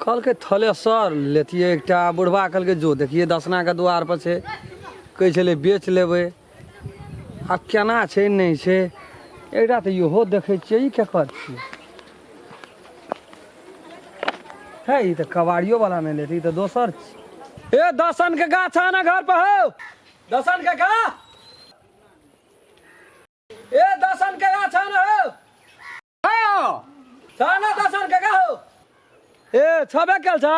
कहलकै थलेसर लेतियै एकटा बुढ़बा कहलकै जो देखियै दसनाके दुआरपर छै कहै छलै बेच लेबै आब केना छै नहि छै एकटा तऽ इहो देखै छियै ई केकर छियै हे ई तऽ कबाड़ियो वाला नहि लेतै ई तऽ दोसर छी ए दसन के गाछ आना घर पर हौ दसन के गाछ ए दसन के गाछ आना हौ हाँ छाना दसन के गाछ ए छबे केल छ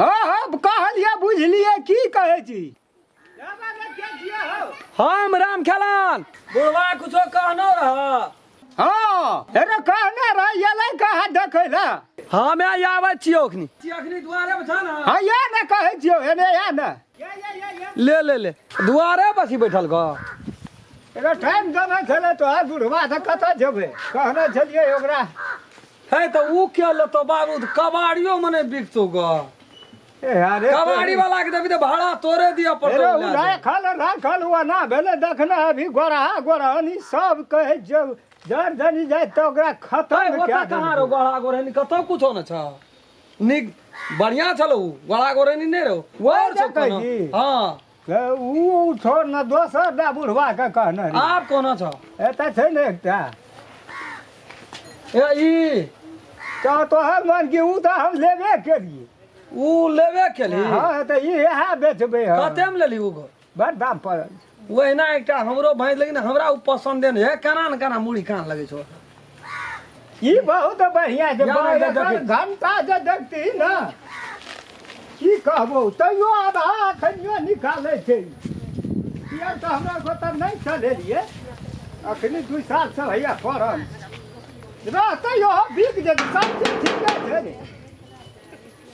हाँ हाँ कहलिए बुझलिए की कहै छी हम राम खेलान बुढ़वा कुछो कहनो रह हाँ अरे कहने रह एलै कहाँ देखै लए हमे आबै छियौ अखनी अखनी दुआरे पर छ ना हाँ या ने कहै छियौ एने या ने ले ले ले दुआरे पर छी बैठल ग एगो टाइम देने छलै तोहर बुढ़वा से कतऽ जेबै कहने छलियै ओकरा हे तऽ ऊ के लेतो बाबू कबाड़ियो मने बिकतो ग ए अरे कबाड़ी वाला के देबी तऽ भाड़ा तोरे दिअ अरे पड़तो उ राखल राखल ओना भेलै देखने अभी गोरहा गोरहनी सब कहै जे जर जनी जाय तऽ ओकरा खतम ओतऽ कए कहाँ रहो गोड़ा गोरहनी कतौ कुछो न छ नीक बढ़िया छल ऊ गोड़ा गोरहनी नहि रहो और छौ कहै कोनो छी। हँ उ छोड़ न दोसर दा बुढ़वा के कहने रही। आब कोना छ एतऽ छै ने एकटा ए ई तऽ तोहर मन की उ तऽ हम लेबे केलियै ऊ लेबे केली हँ तऽ ई इएह बेचबै हम कते मे लेली ऊ गो बड़ दाम पड़ल ओहिना एकटा हमरो भैंस लेकिन हमरा ऊ पसंदे नहि है केना ने केना मुड़ी कान लगै छौ ई बहुत बढ़िया छै या बा, नहीं, एकर देखी। घंटा जे देखती ने की कहबो तैयो आधा अखनियो निकालै छै किया तऽ हमरा ओतऽ नहि चलेलियै अखनी दू साल से भैया पड़ल रहतै इहो बिक जेतै सब चीज ठीके छै ने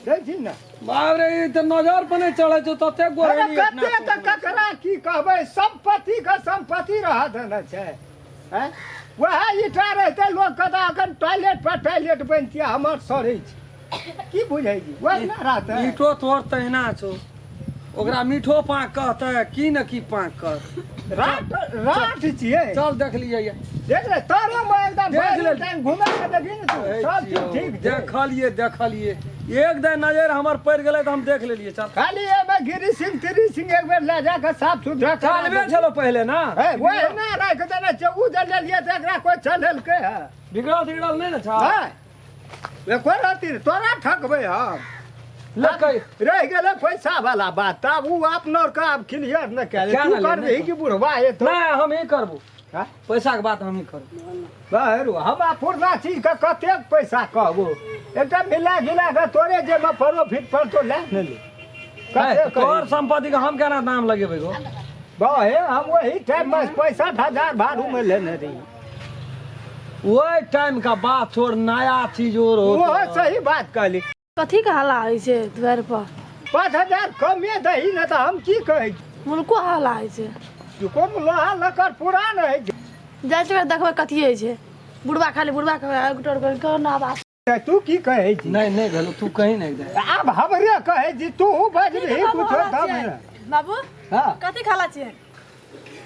दै छी ने बाप रे ई तऽ नजर पर नहि चढ़ै छौ तते अरे गोरहनी कते तऽ ककरा की कहबै सम्पत्ति के सम्पत्ति रहत ने छै आँय? वएह ईटा रहितै लोक के तऽ अखन टॉयलेट पर टॉयलेट बनितियै हमर सड़ै छै की बुझै छी वएह ने रहतै ईटो तोहर तहिना छौ ओकरा मीठो पाँक कहतै की ने की पाँक कहतै राट राट छियै चल देख लियै देख ले तोरो में एकदम देख भरि लेली। टाइम घुमा के देखी ने तू सब चीज ठीक छै देखलियै देखलियै एक दिन नजर हमर पड़ि गेलै तऽ हम देख लेलियै चल खाली एमे गिरी सिंह तिरी सिंह एक बेर ले जाके साफ सुथरा करा चलबे देबही। छलो पहिले ना हे वही ना राखि देने छै उ जे लेलियै तऽ एकरा कोइ चलेलकै है बिगड़ल तिगड़ल नहि ने छ नहि एको रत्ती नहि। तोरा ठकबै हम ले कहि रहि गेलै पैसा वाला बात तब उ अपनो के आब क्लियर नहि कए क्या तू ने ले, करबिही नहि कि बुढ़वा एतौ नहि हम ही करबो हाँ? पैसा के बात हम ही करबो बहरू हमरा पुरना चीजके कतेक पैसा कहबो एकटा मिला जुला कऽ तोरे जेमे प्रॉफिट पड़तो लए ने ले कतेक तोहर संपत्ति के हम केना दाम लगेबै गो बहे हम वही टाइममे 65,000 भाड़ूमे लेने रही ओहि टाइम का बात छोड़ नया चीज और हो ओहो सही बात कहली कथी के हल्ला होइ छै दुआरि पर 5,000 कमे दही ने तऽ हम की कहै छी मुल्को हल्ला होइ छै कोन लोहा लक्कड़ पुरान होइ छै जाइ छियै देखबै कथी होइ छै बुढ़बा खाली बुढ़बा के एक टोर कर आवाज तऽ तू की कहै छी नहि नहि भेलो तू कहीं नहि दे आब हमरे कहै छी तू बजबही कुछो तब ने बाबू हँ कथी खाला छियै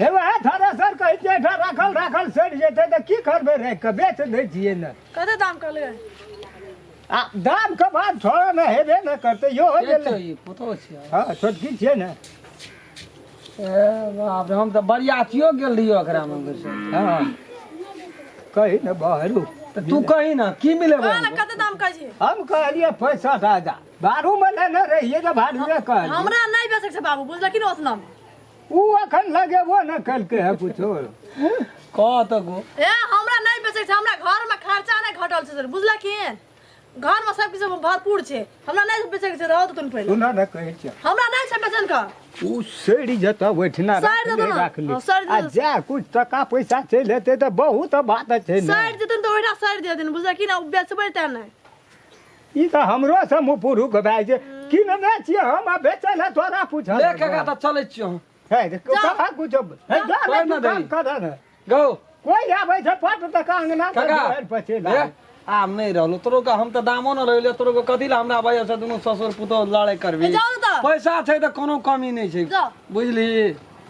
हे वएह थ्रेसर कहै छियै एहिठाम राखल राखल सड़ि जेतै तऽ की करबै राखि कऽ बेच दै छियै ने कते दाम कहलियै आ दाम के बात छोड़ो ने हेबे ने करतै यो हो गेलै ई पुतोह छियै हँ छोटकी छियै ने ए बाप रे हम तऽ बरियातियो गेल रहियो एकरा मे बैसल। हँ कही ने बहरू तऽ तू कही ना की मिलेबै कहऽ ने कते दाम कहै छी हम कहलियै 65,000 भाड़ूमे लेने रहियै तऽ भाड़ुए कहलियै हमरा नहि बेचै छै बाबू बुझलखिन ओतना मे उ अखन लगेबो न केलकै है कुछो कह तऽ गो ए हमरा नहि बेचै छै हमरा घर में खर्चा नहि घटल छै सर बुझलखिन घर में सब किछु भरपूर छै हमरा नहि बेचै के छै रह तुन पहिले सुन न कहै छै हमरा नहि छै बेचन के उ सड़ि जेतऽ ओहिठिना सड़ि जेतौ ने। राख ले हँ, सड़ि आ जेतौ। जा कुछ टका पैसा चलि हेतै तऽ बहुत बात छै ने सड़ि जेतन तऽ ओहिठा सड़ि जेतन बुझलखिन ओ बेचबै तेँ नहि ई तऽ हमरो से मुँह पुरुख भए छै की ने छियै हम आ बेचै लए तोरा पूछल ले काका तऽ चलै छियौ हम हे कहाँ कुछो हे जा कोइ ने न तू काम देही। कर ने गौ कोइ आबै छै पट तक अंगना से काका दुआरि पर चलि ए, आबै। आब नहि रहलो तोरो के हम तऽ दामो न रहले तोरो के कथी ला हमरा वजह से दुनू ससुर पुतोह लड़ाई करबी ए, जाउ ने तऽ। पैसा छै तऽ कोनो कमी नहि छै जाउ। बुझली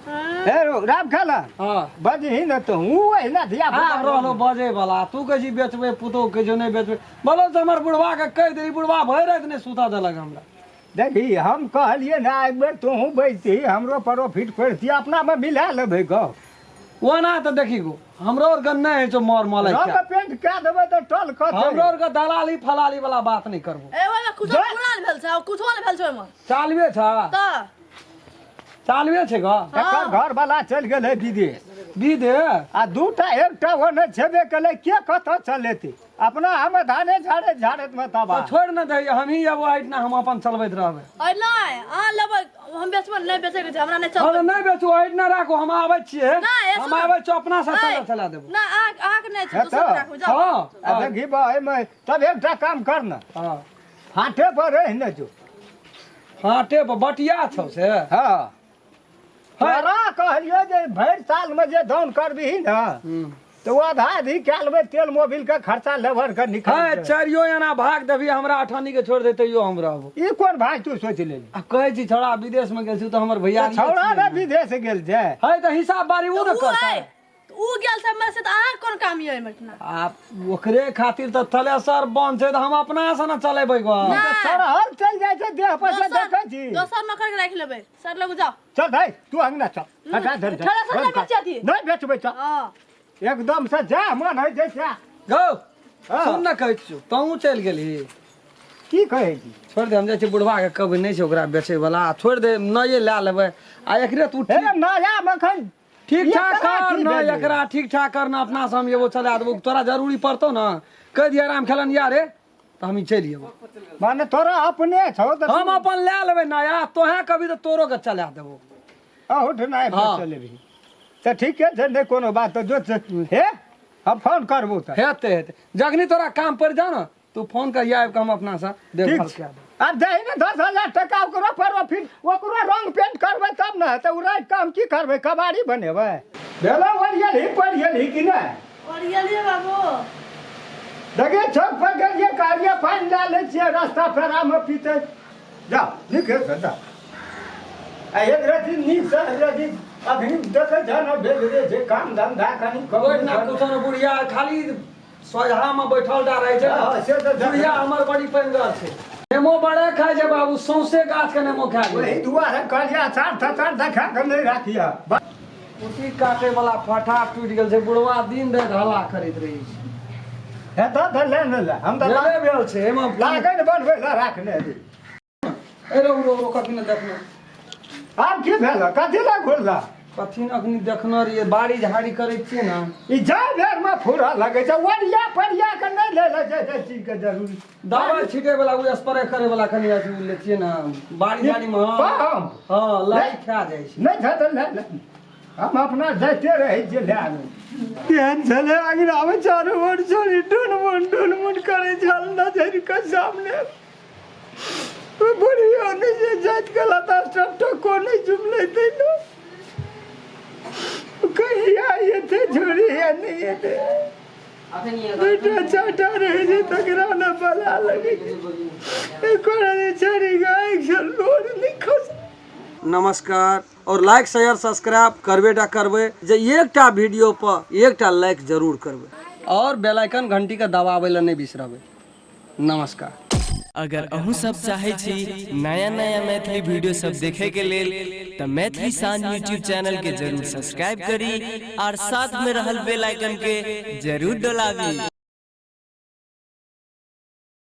हे रो राम खेला। हाँ। बजही न तो हूँ एहिना धिया आब रहलो बजे वाला, तू कहै छी बेचबै, पुतोह कहै छौ नहि बेचबै। बोलो तऽ हमर बुढ़वा के कहि दे, बुढ़वा भरि राति नहि सुता देलक हमरा। देखी हम कहलियै ने एक बेर तोहूँ बैसती, हमरो प्रॉफिट करती, अपनामे मिला लेबै गप। ओना तऽ देखी गो, हमरो आरके नहि होइ छौ मर मलै। रंग पेंट कए देबै तऽ टल कतै। हमरो आरके दलाली फलाली वाला बात नहि करबो। ए ओहिमे कुछो पूरा नहि भेल छै, कुछो नहि भेल छै ओहिमे। चालबे छ? तऽ चालबे छै गो। एकर घर वाला चलि गेलै विदेश। विदेश? आ दूटा एकटा ओने छेबे केलै, के कतऽ चलेतै? अपना हम धाने झाड़े झाड़ैत मे तबाह। तऽ छोड़ि ने दही, हमही एबो एहिठिना, हम अपन चलबैत रहबै। अरे नहि, अहाँ लेबै, हम बेचबै नहि, बेचैके छै हमरा नहि। हँ। चलबै। तऽ नहि बेचू, एहिठिना राखू, हम आबै छियै। नहि, हम सुनू। आबै छियै, अपना से नहि, चला देबो। नहि, अहाँके नहि छै, हे दोसर तऽ। राखू, जाउ। हँ। आ देखी बा, एहिमे तब एकटा काम कर ने। हँ। हाथे पर रहि ने जो। हाटे पर बटिया छौ से? हँ, तोरा कहलियो जे भरि सालमे जे दान करबिही ने तऽ ओ आधा आधी कए लेबै, तेल मोबिल के खर्चा लेबर के निकाल। है चारियो एना भाग देबही हमरा, अठन्नी के छोड़ि दे, तैयो हम रहबो। ई कोन भाई तू सोचि लेली? आ कहै छी छौड़ा विदेश में गेल छी तऽ हमर भैया। छौड़ा ने विदेश गेल छै। है तऽ हिसाब बारी ओ ने उ करतै। अइ, तऽ उ गेल छै हमरा से, तऽ अहाँके कोन काम यऽ एहिमे? आ ओकरे खातिर तऽ थलेसर बंद छै, तऽ हम अपना से ने चलेबै गो। नहि। चढ़ल चलि जाइ छै देह पर से, देखै छी। दोसर नौकर के राखि लेबै, सर लग जाउ। चल भाई, तू अंगना चल, हटा धर। थोड़ा सा नहि बेचै। नहि बेचबै, चल। हँ। एकदम से जा मन होइ छै सएह। गौ। हँ। सुन ने, कहै छियौ, तहूँ चलि गेलही। की कहै छी? छोड़ि दे, हम जाइ छी बुढ़वा के कहबै, नहि छै ओकरा बेचै वाला, छोड़ि दे, नये लए लेबै आ एकरे तू हे ठीक नया मखन ठीक ठाक एकरा कर की न। भेलै? एकरा ठीक ठाक कर न, अपना से हम एगो चला देबो। तोरा जरूरी पड़तौ ने, कहि दिया राम खेलन यारे, तऽ हम ई चलि जेबो। माने तोरा अपने छौ तऽ हम अपन लए लेबै नया, तोहे कभी तऽ तोरो के चला देबो। अहुठ नहि। हँ। चलेबही तऽ ठीके छै, नहि कोनो बात, तऽ जो हे, हम फोन करबो तऽ। हेतै हेतै, जखनी तोरा काम पड़ि जाउ ने, तू फोन करिया, आबि कऽ हम अपना से ठीक देखभाल छै। कए देब। आब जाही ने 10,000 टका ओकरो प्रॉफिट, ओकरो रंग पेंट करबै तब ने हेतै। ओ राखि कऽ हम की करबै? कबाड़ी बनेबै? भेलो ओरियल ही पढ़ियल ही कि नहि? ओरियलियै बाबू। देखिए, चौक पर गेलियै, कहलियै पानि लए लै छियै, रास्ता पेड़ामे पीतै। जा नीके से जा। आ एक रति नीकसँ एक रति अखनी देखै छ ने, भेज दै छै काम धन्धा कनि कम। कोइ ना कुछो ने, बुढ़िया खाली सोझा में बैठल टा रहै छै। हँ, से तऽ बुढ़िया हमर बड़ी पैनगर छै, नेमो बड़े खाइ छै बाबू, सौंसे गाछ के नेमो खा ओही गेलै। दुआरे कहलियै अचार तचार देखा कऽ नहि राखिह। कुट्टी काटे वाला फटा टूटि गेल छै, बुढ़वा दिन राति हल्ला करैत रहै छै। हेतऽ तऽ ले ने ले, हम तऽ भेले भेल छै एहिमे। लागनि बनबै लए राखने हेबै। ए रौ रौ रौ, कखन देखना। आब की भेल? कथी लए घुरला? कथी ने, अखनी देखने रहियै, बाड़ी झाड़ी करै छियै ने। ई जाय बेरमे फुरऽ लगै छै, ओरिया परिया के नहि लै लए जाइ छै चीजके जरूरी। दवाइ छिटै वाला, ओ स्प्रे करै वाला कनि अथी लै छियै ने बाड़ी झाड़ी मे। पंप? हँ, लाइ खा जाइ छै। नहि छै तऽ ले ले, हम अपना जाइते रहै छियै, लए आनू। केहन छलै अङ्गनामे, चारू ओर छोड़ी ढुनमुन ढुनमुन करै छल नजरि के सामने। बुढ़ियो नहि जे जाइत गेला तऽ सब टको नहि जुमलै तैनो। कहिया एतै छोड़ी, या नहि एतै? दूटा चारिटा रहै छै तकरा ने बला लगै छै, एको रति छोड़ी गाय लोर नहि खस। नमस्कार, और लाइक शेयर सब्सक्राइब करबे टा करबै, जे एकटा वीडियो पर एकटा लाइक जरूर करबै और बेल आइकन घंटी के दबाबै लए नहि बिसरबै। नमस्कार। अगर अहूँ सब चाहै छी नया नया मैथिली वीडियो सब देखे के लेल, तऽ मैथिली शान यूट्यूब चैनल के जरूर सब्सक्राइब करी और साथ में रहल बेल आइकन के जरूर डोलाबी।